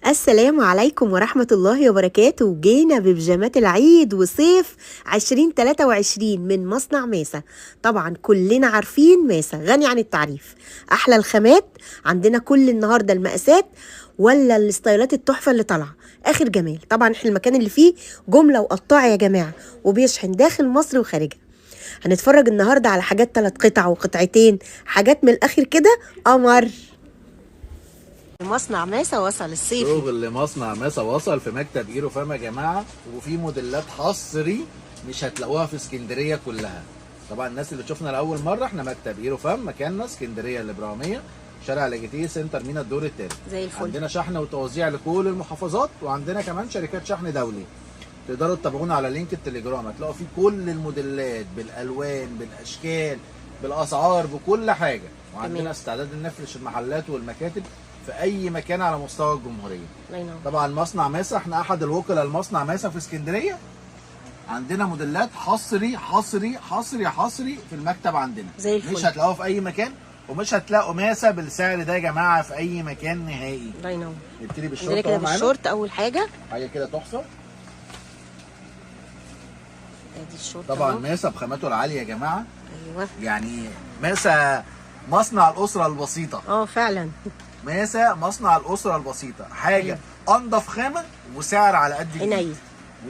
السلام عليكم ورحمة الله وبركاته. جينا ببيجامات العيد وصيف 2023 من مصنع ماسة. طبعا كلنا عارفين ماسة غني عن التعريف، أحلى الخامات عندنا، كل النهاردة المقاسات ولا الستايلات التحفة اللي طالعة آخر جمال. طبعا احنا المكان اللي فيه جملة وقطاع يا جماعة، وبيشحن داخل مصر وخارجها. هنتفرج النهاردة على حاجات 3 قطع وقطعتين، حاجات من الآخر كده قمر. مصنع ماسة وصل الصيف، شغل مصنع ماسة وصل في مكتب ايرو فام يا جماعة، وفي موديلات حصري مش هتلاقوها في اسكندرية كلها. طبعا الناس اللي تشوفنا لاول مرة، احنا مكتب ايرو فام، مكاننا اسكندرية الابراهيمية، شارع لاجيتيه، سنتر مينا، الدور الثالث. زي الفل. عندنا شحن وتوزيع لكل المحافظات، وعندنا كمان شركات شحن دولي. تقدروا تتابعونا على link التليجرام، هتلاقوا فيه كل الموديلات بالالوان بالاشكال بالاسعار بكل حاجة. وعندنا استعداد نفرش المحلات والمكاتب في اي مكان على مستوى الجمهورية. طبعا مصنع ماسة، احنا احد الوكلاء لمصنع ماسة في اسكندرية. عندنا موديلات حصري حصري حصري حصري في المكتب عندنا، زي الفل، مش هتلاقوها في اي مكان، ومش هتلاقوا ماسة بالسعر ده يا جماعة في اي مكان نهائي. الله ينور. نبتدي بالشورت كده، بالشورت اول حاجة، حاجة كده تحفة. ادي الشورت طبعا ماسة بخاماته العالية يا جماعة. ايوه، يعني ماسة مصنع الاسرة البسيطة. فعلا ماسة مصنع الاسرة البسيطة، حاجة انضف خامة وسعر على قد الجنيه،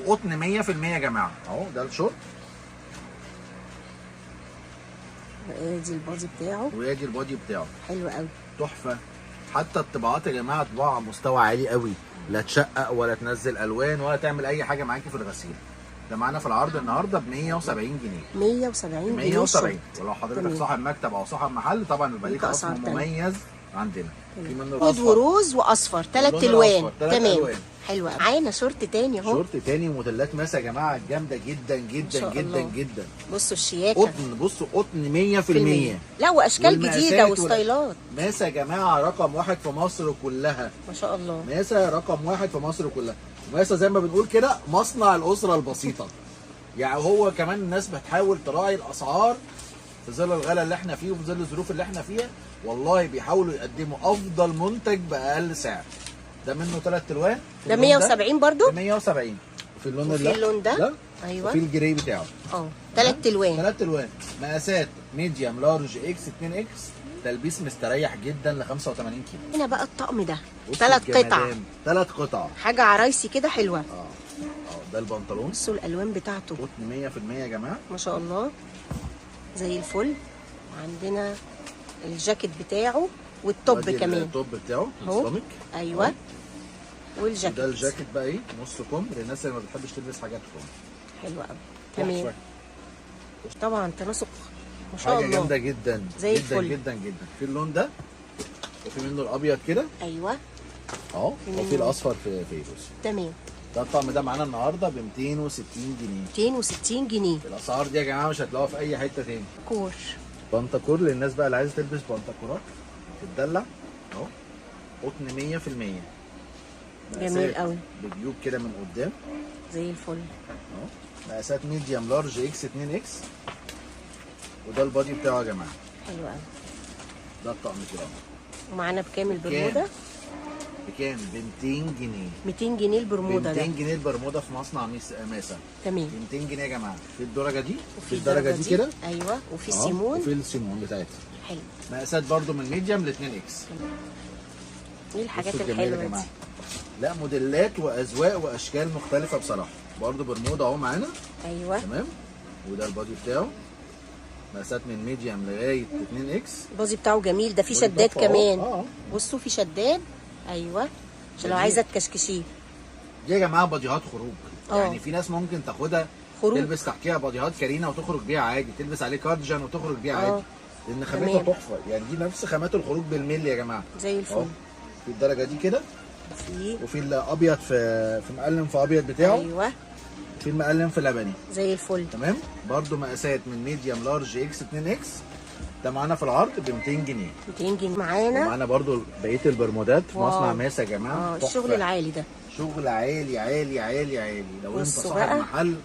وقطن 100% يا جماعة. اهو ده الشورت، ادي ال body بتاعه، وادي ال body بتاعه، حلو قوي، تحفة. حتى الطباعات يا جماعة طباعه مستوى عالي قوي، لا تشقق ولا تنزل الوان ولا تعمل اي حاجة معاكي في الغسيل. ده معانا في العرض النهارده ب 170 جنيه. 170 جنيه 170. ولو حضرتك صاحب مكتب او صاحب محل طبعا بيبقى ليك خصم مميز عندنا. في منه خد وروز واصفر، 3 الوان. تمام، حلو. معانا شورت تاني اهو، شورت تاني موديلات ماسة يا جماعة جامدة جدا جدا جدا جدا. بصوا الشياكه، قطن، بصوا قطن 100%. لا واشكال جديدة وستايلات. ماسة يا جماعة رقم 1 في مصر كلها، ما شاء الله. ماسة رقم 1 في مصر كلها. ماسة زي ما بنقول كده مصنع الاسرة البسيطة. يعني هو كمان الناس بتحاول تراعي الاسعار في ظل الغلا اللي احنا فيه وفي ظل الظروف اللي احنا فيها، والله بيحاولوا يقدموا افضل منتج باقل سعر. ده منه 3 الوان. ده 170 برضو، 170. وفي اللون ده، وفي اللون ده، ايوه، وفي ال gray بتاعه. 3 الوان، 3 الوان، مقاسات medium large X 2 X، تلبيس مستريح جدا ل 85 كيلو. هنا بقى الطقم ده 3 قطع، 3 قطع، حاجة عرايسي كده حلوة. ده البنطلون، بصوا الالوان بتاعته، قطن 100% يا جماعة، ما شاء الله، زي الفل. عندنا الجاكيت بتاعه وال top كمان، ال top بتاعه اهو، ايوه، والجاكيت ده الجاكيت بقى ايه، نص كم للناس اللي ما بتحبش تلبس حاجات كم. حلو قوي، تمام. طبعا تناسق ما شاء الله، حاجة جامدة جدا، زي جدا الفل جدا جدا. في اللون ده، وفي منه الابيض كده، ايوه اهو، وفي الاصفر في فيروز. تمام. ده الطقم ده معانا النهارده ب 260 جنيه. 260 جنيه. الاسعار دي يا جماعة مش هتلاقوها في اي حتة تاني. كور، بنتكور للناس بقى اللي عايزه تلبس بنتكورات تتدلع اهو، قطن 100%، جميل قوي، بجيوب كده من قدام، زي الفل اهو، مقاسات medium large X 2 X، وده ال body بتاعه يا جماعة، حلو قوي. ده الطقم كده. ومعانا بكام البرموده؟ بكام؟ ب 200 جنيه. 200 جنيه البرموده ده. 200 جنيه البرموده في مصنع ماسة. تمام. 200 جنيه يا جماعة. في الدرجة دي، وفي الدرجة دي كده، ايوه، وفي السيمون، وفي السيمون بتاعتها. حلو. مقاسات برده من medium ل 2 X. ايه الحاجات الحلوة دي؟ لا موديلات واذواق واشكال مختلفة بصراحة. برده برموده اهو معانا، ايوه، تمام. وده ال body بتاعه، مقاسات من medium لغاية 2 X. ال body بتاعه جميل، ده فيه شداد كمان. بصوا فيه شداد، ايوه، عشان لو عايزه تكشكشيه. دي يا جماعة باديهات خروج. يعني في ناس ممكن تاخدها خروج، تلبس تحتيها باديهات كارينا وتخرج بيها عادي، تلبس عليه كارديجان وتخرج بيها عادي، لان خامتها تحفة. يعني دي نفس خامات الخروج بالملي يا جماعة، زي الفل. في الدرجة دي كده، وفي الابيض في مقلم في ابيض بتاعه، ايوه، في المقلم في لبني، زي الفل. تمام. برده مقاسات من medium large X 2 X. ده معانا في العرض ب 200 جنيه. 200 جنيه معانا. ومعانا برده بقية البرمودات في مصنع ماسة يا جماعة. الشغل العالي ده، شغل عالي عالي عالي عالي. لو انت صاحب محل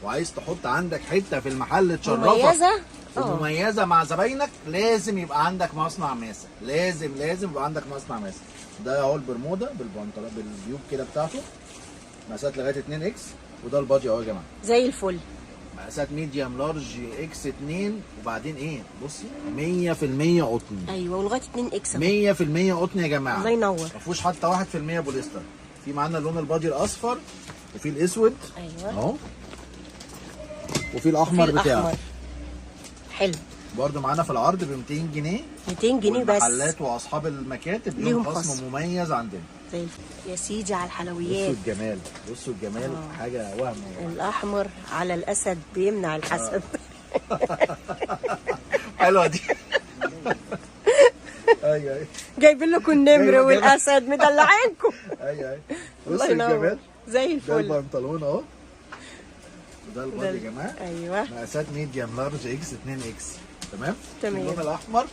وعايز تحط عندك حتة في المحل تشرفك مميزة، ومميزة مع زباينك، لازم يبقى عندك مصنع ماسه، لازم يبقى عندك مصنع ماسه. ده اهو البرمودا بالبنطلون بالجيوب كده بتاعته، مقاسات لغاية 2 X، وده ال body اهو يا جماعة زي الفل، مقاسات medium large X 2. وبعدين ايه بصي 100% قطن. ايوه ولغاية 2 X 100% قطن يا جماعة. الله ينور، ما فيهوش حتى 1% بوليستر. في معانا اللون ال body الاصفر، وفي الاسود ايوه اهو، وفي الاحمر بتاعه. حلو برده معانا في العرض ب 200 جنيه. 200 جنيه بس. المحلات واصحاب المكاتب ليهم خصم مميز عندنا. زي الفل يا سيدي على الحلويات. بصوا الجمال، بصوا الجمال، حاجة وهم. الاحمر على الاسد بيمنع الحسد. حلوة دي. ايوه ايوه، جايبين لكم النمر والاسد، مدلعينكم. ايوه ايوه، بصوا الجمال زي الفل. ده البنطلون اهو، ده ال body يا جماعة. ايوه مقاسات medium large X 2 X. تمام تمام. في اللون الاحمر،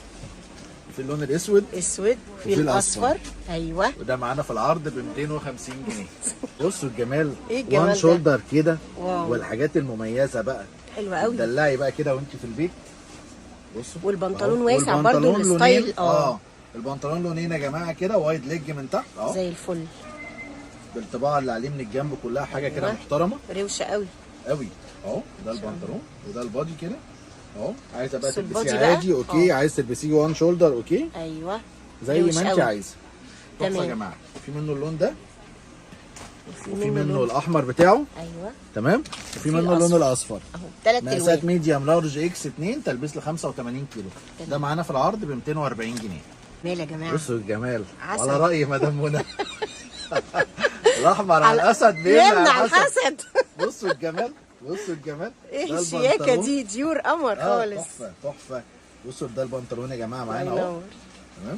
في اللون الاسود، اسود، في الاصفر. ايوه وده معانا في العرض ب 250 جنيه. بصوا الجمال، ايه الجمال one shoulder كده، والحاجات المميزة بقى حلوة قوي. دلعي بقى كده وانت في البيت. بصوا والبنطلون واسع برده ال style. البنطلون لونين يا جماعة كده، wide leg من تحت اهو زي الفل، بالطباعه اللي عليه من الجنب كلها حاجة كده محترمه، روشه قوي قوي اهو. ده البنطلون وده ال body كده اهو. عايزه بقى تلبسيه عادي okay، عايز تلبسيه one shoulder okay، ايوه زي ما انت عايزه. تمام يا جماعة. في منه اللون ده، وفي منه الاحمر بتاعه. ايوه تمام، وفي منه اللون الاصفر اهو. ثلاث الوان، مقاسات medium large X 2، تلبس ل 85 كيلو. ده معانا في العرض ب 240 جنيه. مال يا جماعة، بصوا الجمال على راي مدام منى. الاحمر على الاسد بيمنع الحسد. بصوا الجمال، بصوا الجمال، ايه الشياكه دي، ديور قمر خالص. تحفة تحفة. بصوا ده البنطلون يا جماعة معانا اهو. تمام،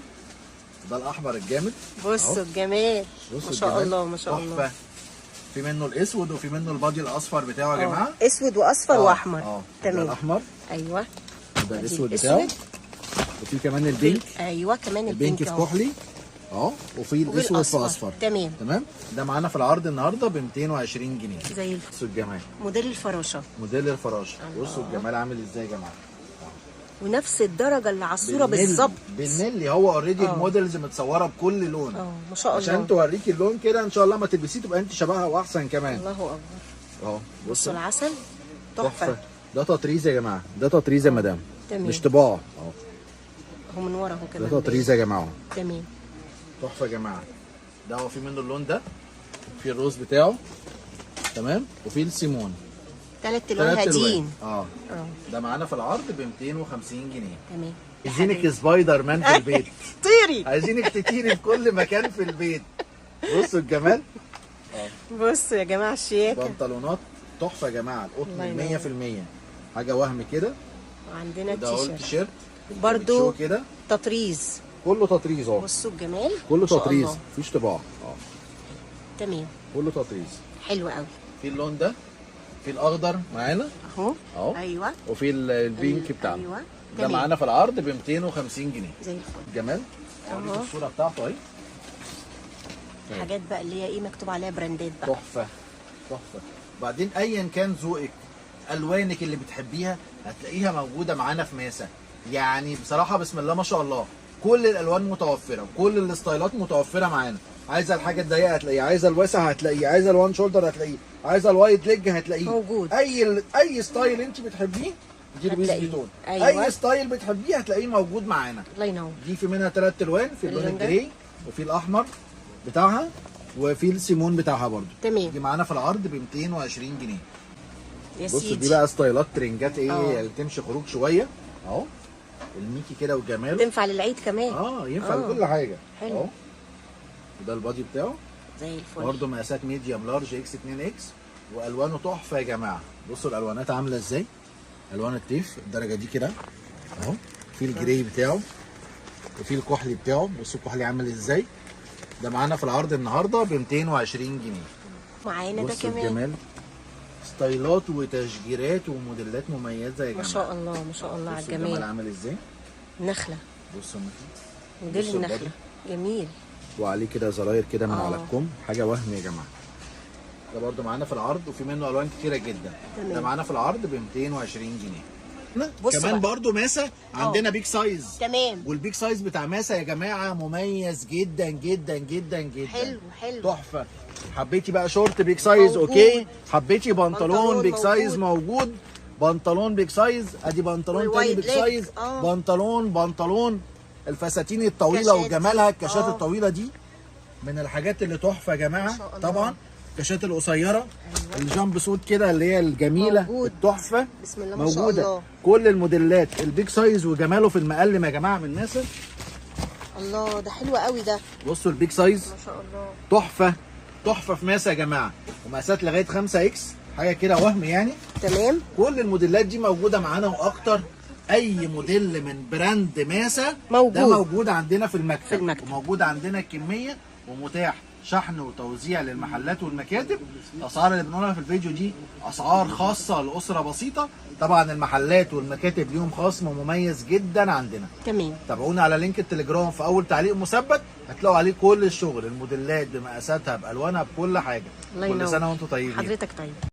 ده الاحمر الجامد. بصوا الجمال، ما شاء الله ما شاء الله، تحفة. في منه الاسود وفي منه ال body الاصفر بتاعه يا جماعة، اسود واصفر واحمر. تمام، ده الاحمر، ايوه ده الاسود بتاعه، وفي كمان ال pink. ايوه كمان ال pink في كحلي اهو، وفي الاسود في اصفر. تمام تمام. ده معانا في العرض النهارده ب 220 جنيه زي الفل. بصوا الجمال، موديل الفراشة، موديل الفراشة. بصوا الجمال عامل ازاي يا جماعة، ونفس الدرجة اللي على الصورة بالظبط بالملي. هو already ال models متصورة بكل لون. ما شاء الله، عشان توريكي اللون كده ان شاء الله ما تلبسيه تبقى انت شبهها واحسن كمان. الله اكبر. اهو بصوا العسل تحفة. ده تطريز يا جماعة، ده تطريز يا مدام، مش طباعه اهو. هو من ورا اهو كمان، ده تطريز يا جماعة. تمام تحفة يا جماعة. ده هو في منه اللون ده، في الروز بتاعه تمام، وفي السيمون. ثلاث الوان هاديين. ده معانا في العرض ب 250 جنيه. تمام. عايزينك سبايدر مان في البيت. طيري، عايزينك تطيري في كل مكان في البيت. بصوا الجمال. بصوا يا جماعة الشياكه، بنطلونات تحفة يا جماعة، القطن 100% حاجة وهم كده. وعندنا التيشيرت برضو كده تطريز، كله تطريز اهو. بصوا الجمال، كله تطريز مفيش طباعه. تمام، كله تطريز حلو قوي. في اللون ده، في الاخضر معانا اهو اهو، ايوه، وفي ال pink بتاعنا. ايوه ده معانا في العرض ب 250 جنيه زي الفل. جمال، اوريكم الصورة بتاعته اهي. حاجات بقى اللي هي ايه مكتوب عليها براندات بقى، تحفة تحفة. بعدين ايا كان ذوقك، الوانك اللي بتحبيها هتلاقيها موجودة معانا في ماسه. يعني بصراحة بسم الله ما شاء الله، كل الالوان متوفرة وكل الستايلات متوفرة معانا. عايزه الحاجة الضيقه هتلاقيها، عايزه الواسع هتلاقيه، عايزه ال one shoulder هتلاقيه، عايزه ال wide leg هتلاقيه موجود. اي style انت بتحبيه دي لويس فيتون. أيوة. اي style بتحبيه هتلاقيه موجود معانا. الله ينور. دي في منها ثلاث الوان، في اللون ال gray وفي الاحمر بتاعها وفي السيمون بتاعها برده. تمام. دي معانا في العرض ب 220 جنيه. يا سيدي. بص دي بقى ستايلات ترنجات ايه اللي تمشي خروج شوية اهو، الميكي كده والجمال، تنفع للعيد كمان. ينفع لكل حاجة. حلو. وده ال body بتاعه زي الفل برده، مقاسات medium large X 2 X، والوانه تحفة يا جماعة. بصوا الالوانات عامله ازاي، الوان التيف الدرجة دي كده اهو. في ال gray بتاعه وفي الكحلي بتاعه. بصوا الكحلي عامل ازاي. ده معانا في العرض النهارده ب 220 جنيه. معانا ده كمان الجمال، ستايلات وتشجيرات وموديلات مميزة يا جماعة. ما شاء الله ما شاء الله على الجمال. الجمال عامل ازاي. نخله. بصوا موديل النخلة جميل، وعليه كده زراير كده من على الكم، حاجة وهم يا جماعة. ده برده معانا في العرض وفي منه الوان كتيرة جدا. ده معانا في العرض ب 220 جنيه. بصوا كمان بقى. برضو ماسه عندنا big size. تمام. وال big size بتاع ماسه يا جماعة مميز جدا جدا جدا جدا. حلو حلو. تحفة. حبيتي بقى شورت big size موجود. okay، حبيتي بنطلون بنطلون big size موجود، بنطلون big size، ادي بنطلون تاني وال wide big leg. size، بنطلون الفساتين الطويلة كاشات. وجمالها، الكاشات الطويلة دي من الحاجات اللي تحفة يا جماعة. ما شاء الله. طبعا الكاشات القصيرة ال jumpsuit كده اللي هي الجميلة موجود. التحفة بسم الله ما شاء موجودة. الله. كل الموديلات ال big size وجماله في المقلم يا جماعة من ماسه. الله ده حلو قوي ده. بصوا ال big size ما شاء الله تحفة تحفة في ماسه يا جماعة، ومقاسات لغاية 5 X حاجة كده وهم يعني. تمام. كل الموديلات دي موجودة معانا واكتر. اي موديل من brand ماسه موجود. ده موجود عندنا في المكتب، في المكتب. وموجود عندنا الكمية، ومتاح شحن وتوزيع للمحلات والمكاتب. الاسعار اللي بنقولها في الفيديو دي اسعار خاصة لاسرة بسيطة، طبعا المحلات والمكاتب ليهم خصم مميز جدا عندنا. تمام. تابعونا على link التليجرام في اول تعليق مثبت، هتلاقوا عليه كل الشغل، الموديلات بمقاساتها بالوانها بكل حاجة. الله كل ينور. سنة وانتم طيبين. حضرتك طيب.